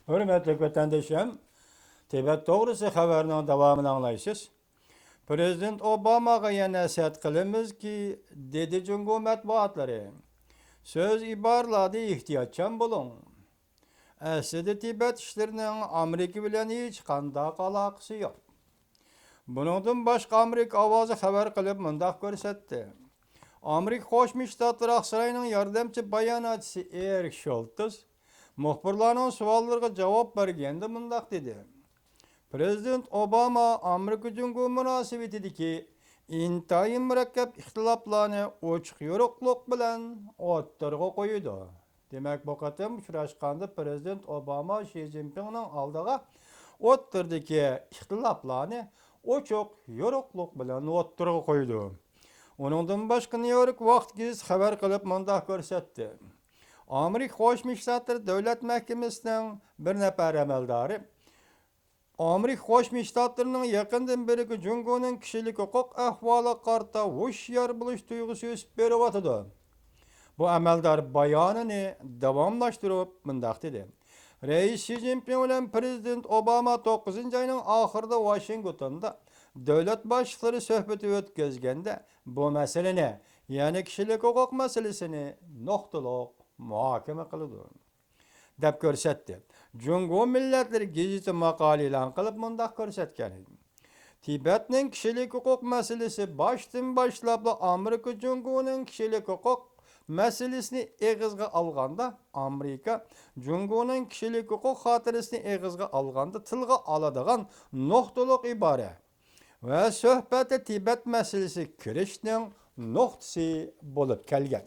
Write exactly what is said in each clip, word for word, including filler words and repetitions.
ھۆرمەتلىك ۋەتەندىشىم، تىبەت توغرىسى خەۋەرنىڭ داۋامىنى ئاڭلايسىز. پىرېزىدېنت ئوباماغا يەنە نەسىھەت قىلىمىزكى، دېدى جۇڭگو مەتبۇئاتلىرى. سۆز ئىبارىلەردە ئېھتىياتچان بولۇڭ. ئەسلىدە تىبەت ئىشلىرىنىڭ ئامېرىكا بىلەن ھېچقانداق ئالاقىسى يوق. بۇنىڭدىن باشقا، ئامېرىكا ئاۋازى خەۋەر قىلىپ مۇنداق كۆرسەتتى. ئامېرىكا قوشما شتاتلىرى ئاقساراينىڭ ياردەمچى باياناتچىسى ئېرىك شولتىس مۇخبىرلارنىڭ سوئاللىرىغا جاۋاب بەرگەندە مۇنداق دېدى: پىرېزىدېنت ئوباما ئامېرىكا جۇڭگو مۇناسىۋىتىدىكى ئىنتايىن مۇرەككەپ ئىختىلاپلارنى ئوچۇق يورۇقلۇق بىلەن ئوتتۇرىغا قويىدۇ. دېمەك، بۇ قېتىم ئۇچراشقاندا پىرېزىدېنت ئوباما شى جىنپىڭنىڭ ئالدىغا ئوتتۇرىدىكى ئىختىلاپلارنى ئوچۇق يورۇقلۇق بىلەن ئوتتۇرىغا قويىدۇ. ئۇنىڭدىن باشقا، نيۇ يورك ۋاقىت گېزىتى خەۋەر قىلىپ مۇنداق كۆرسەتتى. ئامېرىكا قوشما شتاتلىرى دۆلەت مەھكىمىسىنىڭ بىر نەپەر ئەمەلدارى ئامېرىكا قوشما شتاتلىرىنىڭ يېقىندىن بېرىكى جۇڭگونىڭ كىشىلىك ھوقۇق ئەھۋالىغا قارىتا ھوشيار بولۇش تۇيغۇسى ئۆسۈپ بېرىۋاتىدۇ. بۇ ئەمەلدار بايانىنى داۋاملاشتۇرۇپ مۇنداق دېدى: رەئىس شى جىنپىڭ بىلەن پىرېزىدېنت ئوباما توققۇزىنچى ئاينىڭ ئاخىرىدا ۋاشىنگتوندا دۆلەت باشلىقلىرى سۆھبىتى ئۆتكۈزگەندە، بۇ مەسىلىنى، يەنى كىشىلىك ھوقۇق مەسىلىسىنى نۇقتىلىق مۇھاكىمە قىلىدۇ، دەپ كۆرسەتتى. جۇڭگو مىللەتلىرى گېزىتى ماقالە ئېلان قىلىپ مۇنداق كۆرسەتكەن ئىدى: تىبەتنىڭ كىشىلىك ھوقۇق مەسىلىسى باشتىن باشلاپلا ئامېرىكا جۇڭگونىڭ كىشىلىك ھوقۇق مەسىلىسىنى ئېغىزغا ئالغاندا، ئامېرىكا جۇڭگونىڭ كىشىلىك ھوقۇق خاتىرىسىنى ئېغىزغا ئالغاندا تىلغا ئالىدىغان نۇقتىلىق ئىبارە ۋە سۆھبەتتە تىبەت مەسىلىسى كىرىشنىڭ نۇقتىسى بولۇپ كەلگەن.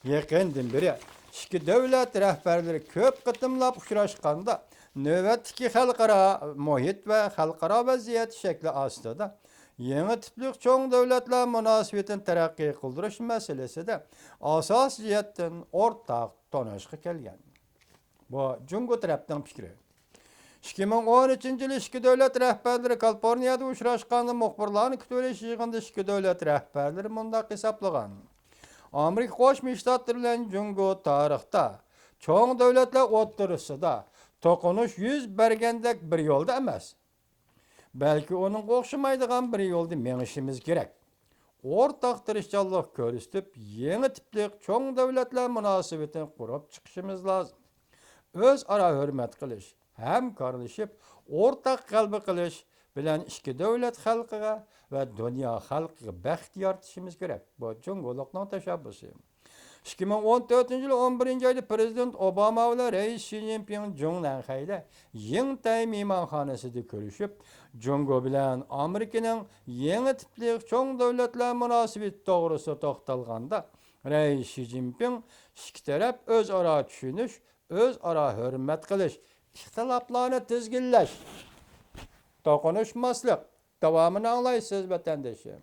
يېقىندىن بېرى ئىككى دۆلەت رەھبەرلىرى كۆپ قېتىملاپ ئۇچراشقاندا، نۆۋەتتىكى خەلقئارا مۇھىت ۋە خەلقئارا ۋەزىيەت شەكلى ئاستىدا يېڭى تىپلىق چوڭ دۆلەتلەر مۇناسىۋىتىنى تەرەققىي قىلدۇرۇش مەسىلىسىدە ئاساسىي جەھەتتىن ئورتاق تونۇشقا كەلگەن. بۇ جۇڭگو تەرەپنىڭ پىكرى. ئىككى مىڭ ئون ئۈچىنچى يىلى ئىككى دۆلەت رەھبەرلىرى كالىفورنىيەدە ئۇچراشقاندا مۇخبىرلارنى كۈتۈۋېلىش يىغىنىدا ئىككى دۆلەت رەھبەرلىرى مۇنداق ھېسابلىغان: ئامېرىكا قوشما شتاتلىرى بىلەن جۇڭگو تارىختا چوڭ دۆلەتلەر ئوتتۇرىسىدا توقۇنۇش يۈز بەرگەندەك بىر يولدا ئەمەس، بەلكى ئۇنىڭغا ئوخشىمايدىغان بىر يولدا مېڭىشىمىز كېرەك. ئورتاق تىرىشچانلىق كۆرسىتىپ، يېڭى تىپلىق چوڭ دۆلەتلەر مۇناسىۋىتىنى قۇرۇپ چىقىشىمىز لازىم. ئۆزئارا ھۆرمەت قىلىش، ھەمكارلىشىپ، ئورتاق غەلىبە قىلىش بىلەن ئىككى دۆلەت خەلقىگە ۋە دۇنيا خەلقىگە بەخت يارىتىشىمىز كېرەك. بۇ جۇڭگولۇقنىڭ تەشەببۇسى. ئىككى مىڭ ئون تۆتىنچى يىل ئون بىرىنچى ئايدا پىرېزىدېنت ئوباما بىلەن رەئىس شى جىنپىڭ جۇڭنەنخەيدە يىڭتەي مېھمانخانىسىدا كۆرۈشۈپ، جۇڭگو بىلەن ئامېرىكىنىڭ يېڭى تىپلىق چوڭ دۆلەتلەر مۇناسىۋىتى توغرىسىدا توختالغاندا، رەئىس شى جىنپىڭ ئىككى تەرەپ ئۆزئارا چۈشىنىش، ئۆزئارا ھۆرمەت قىلىش، ئىختىلاپلارنى تىزگىنلەش، توقۇنۇشماسلىق، داۋامىنى ئاڭلايسىز، ۋەتەندىشىم.